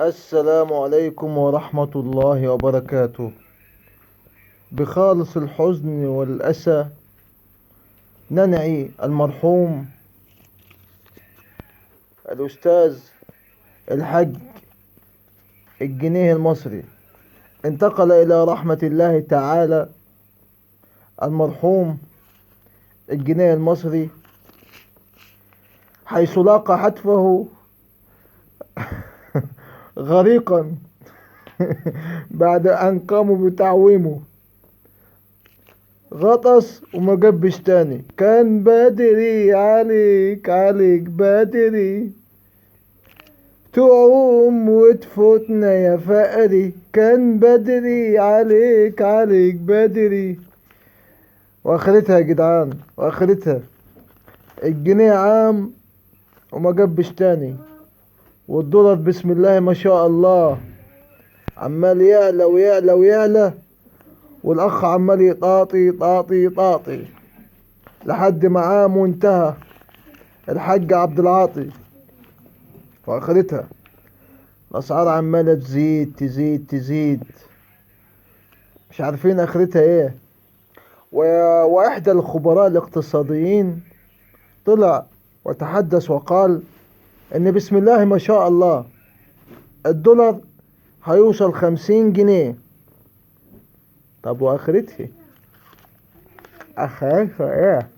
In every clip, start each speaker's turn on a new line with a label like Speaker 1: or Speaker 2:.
Speaker 1: السلام عليكم ورحمة الله وبركاته. بخالص الحزن والأسى ننعي المرحوم الأستاذ الحاج الجنيه المصري. انتقل إلى رحمة الله تعالى المرحوم الجنيه المصري، حيث لاقى حتفه غريقا بعد أن قاموا بتعويمه. غطس وما جبش تاني. كان بدري عليك عليك بدري تعوم وتفوتنا يا فقري، كان بدري عليك عليك بدري. واخرتها يا جدعان، واخرتها الجنيه عام وما جبش تاني، والدولار بسم الله ما شاء الله عمال يعلى ويعلى ويعلى، والاخ عمال يطاطي يطاطي يطاطي لحد ما عام وانتهى الحاج عبد العاطي. واخرتها الاسعار عماله تزيد تزيد تزيد، مش عارفين اخرتها ايه. واحدى الخبراء الاقتصاديين طلع وتحدث وقال ان بسم الله ما شاء الله الدولار هيوصل 50 جنيه. طب واخرتها؟ اخرتها ايه؟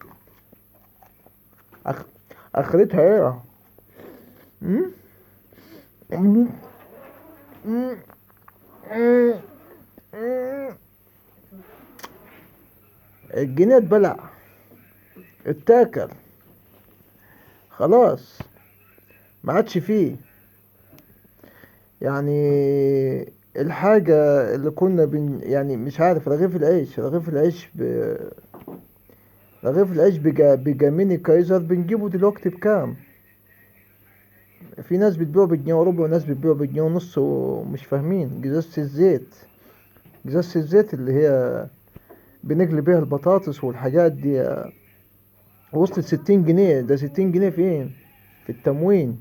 Speaker 1: اخرتها ايه؟ الجنيه اتبلع، اتاكل، خلاص ما عادش فيه. يعني الحاجة اللي كنا يعني مش عارف، رغيف العيش، رغيف العيش رغيف العيش بجاميني كايزر بنجيبه دلوقتي بكام؟ في ناس بتبيعه بجنيه وربع وناس بتبيعه بجنيه ونص ومش فاهمين. جزازة الزيت، جزازة الزيت اللي هي بنقلي بيها البطاطس والحاجات دي وصلت 60 جنيه. ده 60 جنيه فين؟ في التموين.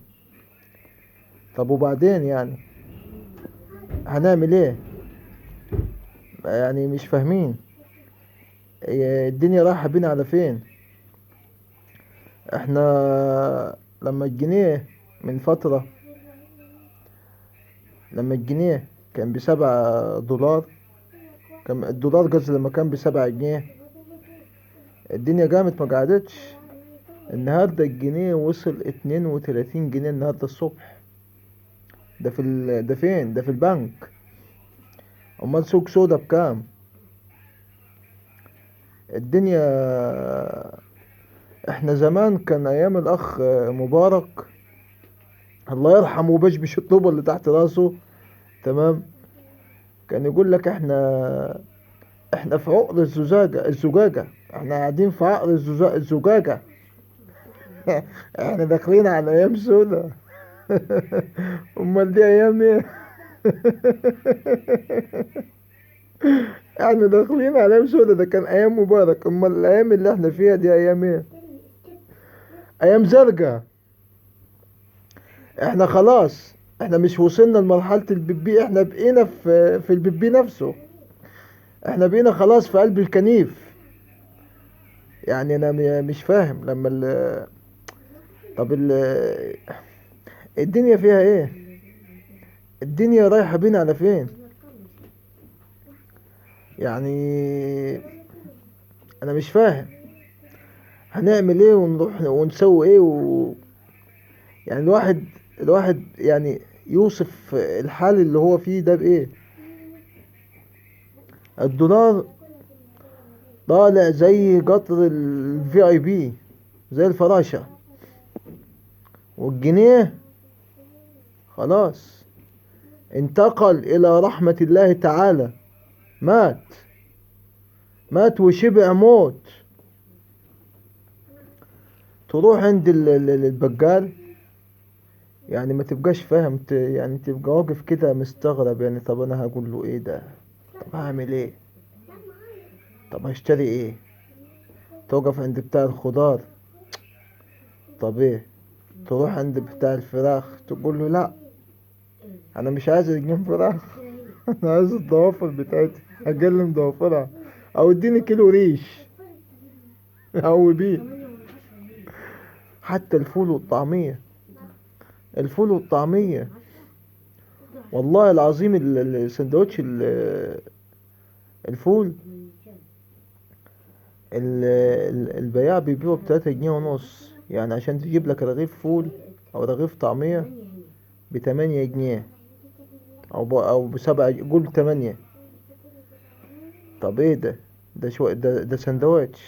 Speaker 1: طب وبعدين يعني هنعمل ايه؟ يعني مش فاهمين الدنيا رايحة بينا على فين. احنا لما الجنيه من فترة، لما الجنيه كان ب7 دولار، كان الدولار قصدي لما كان ب7 جنيه، الدنيا قامت ما قعدتش. النهاردة الجنيه وصل 32 جنيه النهاردة الصبح. ده في ده فين؟ ده في البنك. امال سوق سودا بكام؟ الدنيا. احنا زمان كان ايام الاخ مبارك الله يرحمه وبشبش الطوبة اللي تحت راسه، تمام، كان يقول لك احنا في عقر الزجاجة، الزجاجة، احنا قاعدين في عقر الزجاجة. احنا داخلين على ايام سودا. امال دي ايام ايه؟ احنا داخلين على ايام سودا. ده كان ايام مبارك، امال الايام اللي احنا فيها دي ايام ايه؟ ايام زرقاء. احنا خلاص، احنا مش وصلنا لمرحلة البيبي، احنا بقينا في البيبي نفسه، احنا بقينا خلاص في قلب الكنيف. يعني انا مش فاهم لما طب الدنيا فيها ايه؟ الدنيا رايحة بينا على فين؟ يعني انا مش فاهم هنعمل ايه ونروح ونسوي ايه يعني الواحد يعني يوصف الحال اللي هو فيه ده بايه؟ الدولار طالع زي قطر الفي اي بي، زي الفراشة، والجنيه خلاص انتقل الى رحمة الله تعالى، مات، مات وشبع موت. تروح عند البقال، يعني ما تبقاش فاهم، يعني تبقى واقف كده مستغرب، يعني طب انا هقول له ايه ده؟ طب هعمل ايه؟ طب هشتري ايه؟ توقف عند بتاع الخضار، طب ايه؟ تروح عند بتاع الفراخ تقول له لا انا مش عايز الجنيه فراخ، انا عايز الضوافر بتاعتي، اجلم ضوافرها، او اديني كيلو ريش او بيه. حتى الفول والطعمية، الفول والطعمية والله العظيم السندوتش الفول البياع بيبيعه بتلاتة جنيه ونص، يعني عشان تجيب لك رغيف فول او رغيف طعمية بتمانية جنيه او بسبعة، قول 8. طب ايه ده؟ ده شو ده سندوتش،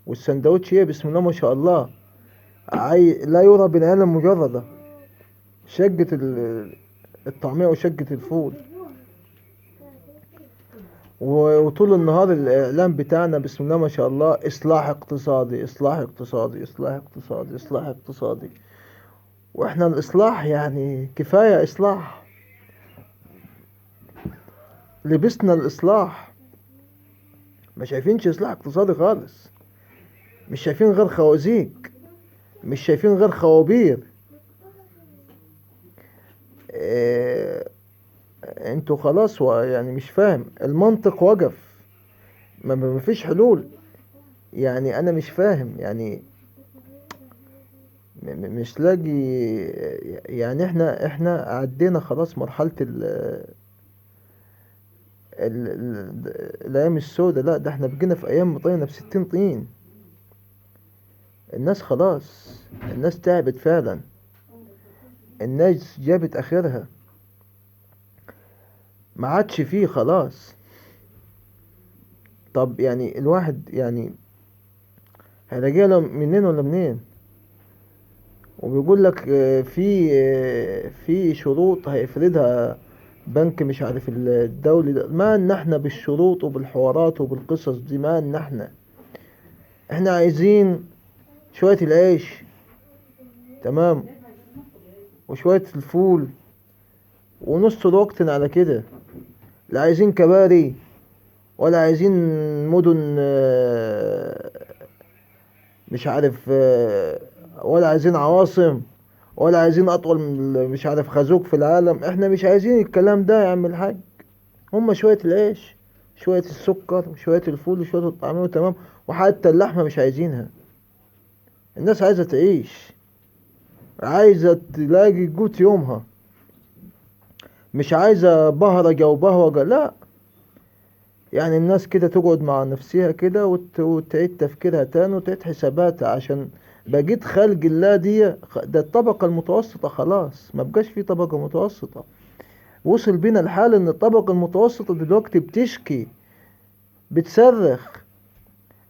Speaker 1: والسندوتش ايه بسم الله ما شاء الله، لا يرى بالعين المجردة. شقة الطعمية وشقة الفول. وطول النهار الإعلام بتاعنا بسم الله ما شاء الله إصلاح اقتصادي، إصلاح اقتصادي، إصلاح اقتصادي، إصلاح اقتصادي. وإحنا الإصلاح يعني كفاية إصلاح، لبسنا الإصلاح، ما شايفينش إصلاح اقتصادي خالص، مش شايفين غير خوازيق، مش شايفين غير خوابير. انتوا خلاص يعني مش فاهم المنطق وقف، ما فيش حلول. يعني انا مش فاهم، يعني مش لاقي. يعني احنا عدينا خلاص مرحلة الايام السوداء، لا ده احنا بقينا في ايام مطينة ب60 طين. الناس خلاص، الناس تعبت فعلا، الناس جابت اخرها، ما عادش فيه خلاص. طب يعني الواحد يعني هيلاقيها له منين ولا منين؟ وبيقول لك في شروط هيفرضها بنك مش عارف الدولي ده. ما ان احنا بالشروط وبالحوارات وبالقصص دي، ما ان احنا عايزين شوية العيش تمام، وشوية الفول، ونص الوقت على كده. لا عايزين كباري ولا عايزين مدن، مش عارف، ولا عايزين عواصم، ولا عايزين اطول من مش عارف خازوق في العالم. احنا مش عايزين الكلام ده يا عم الحاج. هما شوية العيش، شوية السكر، وشوية الفول، وشوية الطعمية وتمام، وحتى اللحمة مش عايزينها. الناس عايزة تعيش، عايزة تلاقي قوت يومها، مش عايزة بهرجة وبهوجة، لا. يعني الناس كده تقعد مع نفسها كده وتعيد تفكيرها تاني وتعيد حساباتها، عشان بقيت خلق الله دي ده الطبقة المتوسطة خلاص ما بقاش في طبقة متوسطة. وصل بينا الحال ان الطبقة المتوسطة دلوقتي بتشكي، بتصرخ.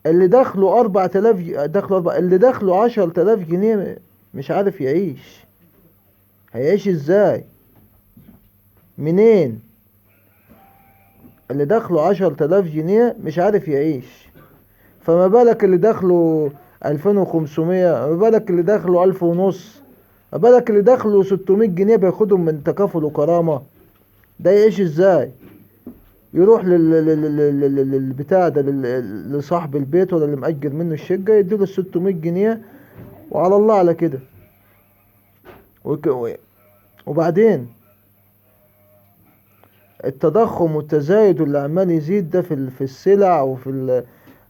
Speaker 1: اللي دخله 4000 دخله أربعة، اللي دخله 10000 جنيه مش عارف يعيش، هيعيش ازاي؟ منين؟ اللي دخله 10000 جنيه مش عارف يعيش، فما بالك اللي دخله 2500، ما بالك اللي دخله 1500، ما بالك اللي دخله 600 جنيه بياخدهم من تكافل وكرامة، ده يعيش ازاي؟ يروح للبتاع ده، لصاحب البيت ولا اللي مأجر منه الشقة، يديله 600 جنيه وعلى الله على كده. وبعدين التضخم والتزايد اللي عمال يزيد ده في السلع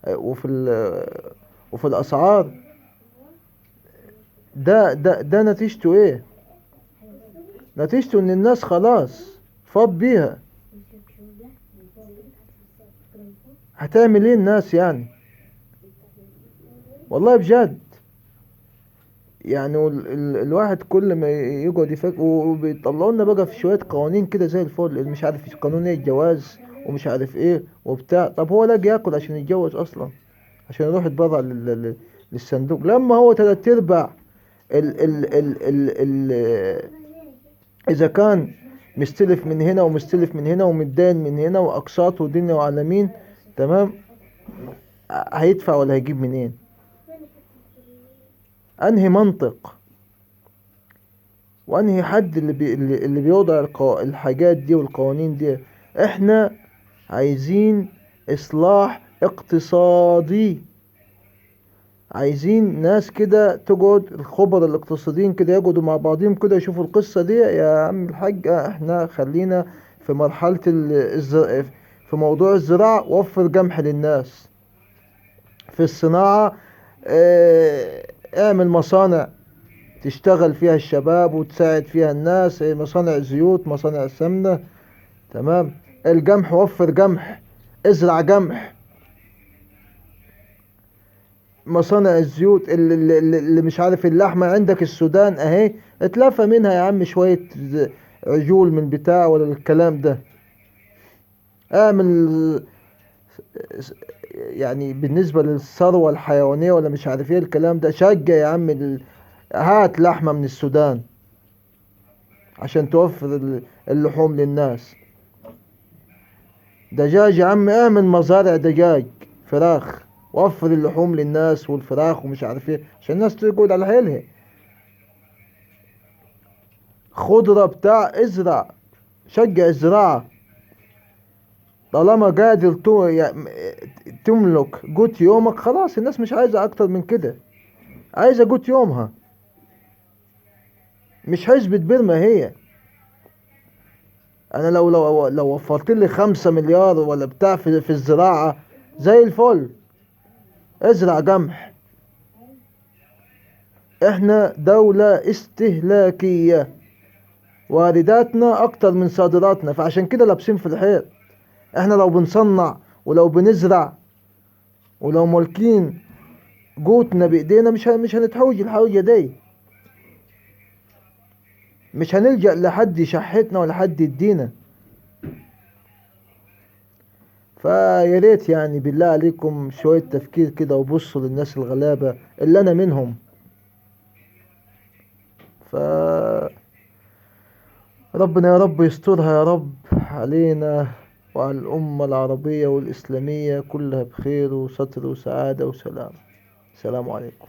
Speaker 1: وفي الأسعار، ده نتيجته ايه؟ نتيجته ان الناس خلاص فاض بيها. هتعمل ايه الناس يعني؟ والله بجد يعني الواحد كل ما يقعد يفكر، وبيطلعوا لنا بقى في شوية قوانين كده زي الفل، اللي مش عارف قانون ايه الجواز ومش عارف ايه وبتاع. طب هو لاقي ياكل عشان يتجوز اصلا، عشان يروح يتبرع للصندوق؟ لما هو تلات ارباع ال ال ال ال ال اذا كان مستلف من هنا ومستلف من هنا ومتداين من هنا واقساط ودنيا وعالمين، تمام، هيدفع ولا هيجيب منين؟ انهي منطق وانهي حد اللي بيوضع الحاجات دي والقوانين دي؟ احنا عايزين اصلاح اقتصادي، عايزين ناس كده تقعد، الخبراء الاقتصاديين كده يقعدوا مع بعضهم كده يشوفوا القصة دي. يا عم الحاج احنا خلينا في مرحلة في موضوع الزراعة، وفر قمح للناس. في الصناعة اعمل مصانع تشتغل فيها الشباب وتساعد فيها الناس، مصانع زيوت، مصانع سمنة، تمام. القمح وفر قمح، ازرع قمح. مصانع الزيوت اللي مش عارف اللحمة عندك السودان اهي، اتلفى منها يا عم شوية عجول من بتاع ولا الكلام ده. اعمل يعني بالنسبة للثروة الحيوانية ولا مش عارف ايه الكلام ده، شجع يا عم هات لحمة من السودان عشان توفر اللحوم للناس. دجاج يا عم، اعمل مزارع دجاج فراخ، وفر اللحوم للناس والفراخ ومش عارف ايه عشان الناس تقعد على حيلها. خضرة بتاع، ازرع، شجع الزراعة. طالما قادر تملك قوت يومك خلاص، الناس مش عايزة اكتر من كده، عايزة قوت يومها، مش حزبة بيرما هي. انا لو لو لو وفرت لي 5 مليار ولا بتاع في الزراعة زي الفل، ازرع قمح. احنا دولة استهلاكية، وارداتنا اكتر من صادراتنا، فعشان كده لابسين في الحيط. احنا لو بنصنع ولو بنزرع ولو مالكين قوتنا بايدينا مش هنتحوج الحوجة دي، مش هنلجأ لحد يشحتنا ولا حد يدينا. فيا ريت بالله عليكم شوية تفكير كده، وبصوا للناس الغلابة اللي أنا منهم. ربنا يا رب يسترها يا رب علينا وعلى الأمة العربية والإسلامية كلها بخير وستر وسعادة وسلام. السلام عليكم.